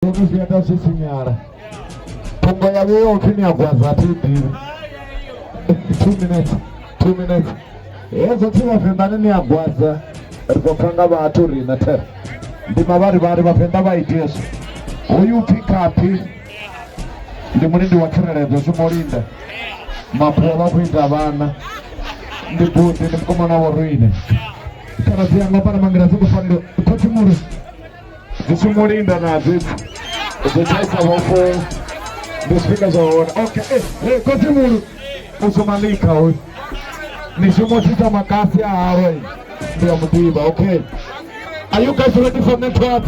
Zwono zwi ita zwi sinyala phungo ya vhuyo upfi ni a gwaza thi ḓivhi. 2 minutes, 2 minutes. Hedzo pfi vhavenḓani ni a gwaza, ri ḓo pfa nga vhathu riṋe the ndi mavharivhari. Vhavenḓa vha iti hezwo. Hoyu upfi khaphi ndi mulindi wa tsireledzo, shuma u linda maphuwa vha khou ita vhana. Ndi buḓi, ndi mukomana wa ruine khaladzi yanga fana mangela dzi khou fanela khotsimulu dzi shumo linda nadzo idzi dzo tshaisa vhofo, ndi zwifhinga zwa hone. Okay, khotsimulu u shuma likha hoyu mishumo tsitsa makasi a halwa, ndi a muḓivha. Okay, are you guys ready for network?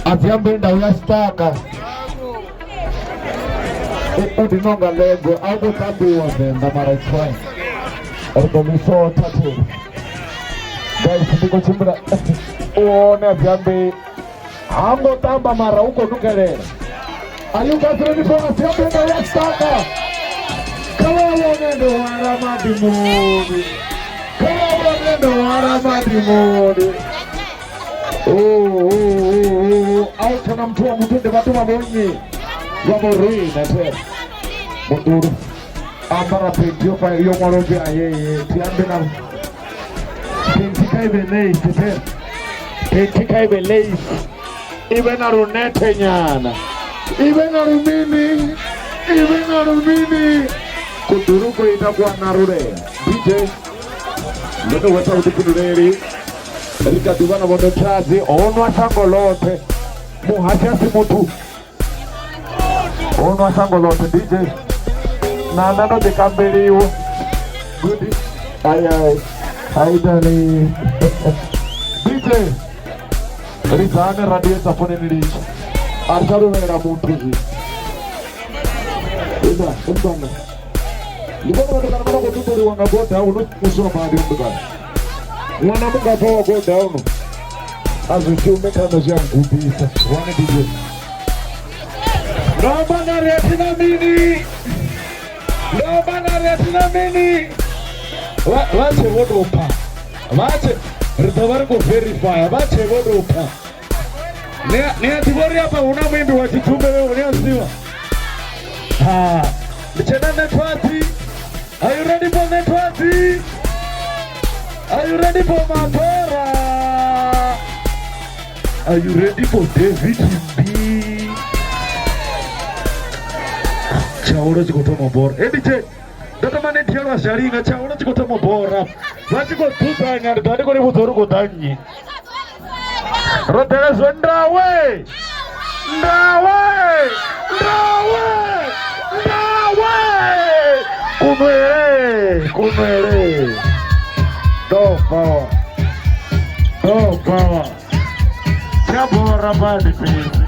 A dzi ambe ndau ya staka u ḓi nonga lego a u khou tambiwa venḓa, mara it's fine, ri ḓo ḽi sotha theli. Guys, ndi khou tshimbila u hone, a dzi ambe ha ngo tamba mara u khou nukelela. Are you guys ready for a siambe ndau ya staka? Kha vha vhone ndo hwala madimoni, kha vha vhone ndo hwala madimoni. A u tshona muthu wa muthu, ndi vhathu vha vhonnyi vha vhorine the mundulu ambara penti yo yo ṅwala upfi ayeye thi ambe na penti kha ive lace the penti kha ive lace, ive na lunethe nyana, ive na lumini, ive na lumini kudulu ko ita ku anarulela. DJ, ndo to hwesa vhuḓifhinduleli, ri kha ḓivha na vhonotshadzi ho nwa shango ḽoṱhe, muhasha a si muthu, ho nwa shango ḽoṱhe. DJ, na nṋe ndo ḓi kambeliwa. Good, ai ai ai dali. DJ, lidzane radio dza foneni, litsha a ri tsha luvhelela muthu zwino. Ida umntwana, ndi vhona vhatukana vha khou ṱuṱuliwa nga go down, u shuma badi mutukana ṅwana mungafha wa go down a zwi shume kha nṋe, zwi a mugudisa wane. DJ. Ndo amba nda ri a thina mini, ndo amba nda ri a thina mini. Vha tshe vho tou pfa, vha tshe ri ḓo vha ri khou verifya, vha tshe vho tou pfa. Ni a ḓivha uri afha hu na muimbi wa tshitsumbe, ni a zwi ḓivha? Ha ndi tshena netwatsi. Are you ready for netwatsi? Are you ready for Matora? Are you ready for David B? Tshaolo tshi khou thoma bora. Hey DJ, ndo thoma ndi thiyelwa zhalinga, tshaolo tshi khou thoma bora. Vha tshi khou dzudzanya, ndi ḓa ndi khou ni vhudza uri khou ḓa nnyi. Ro ḓela ndawe. Ndawe! Ndawe! Ndawe! Kunwele, kunwele. Dog power. Dog power. Tsha bora badi fhedzi.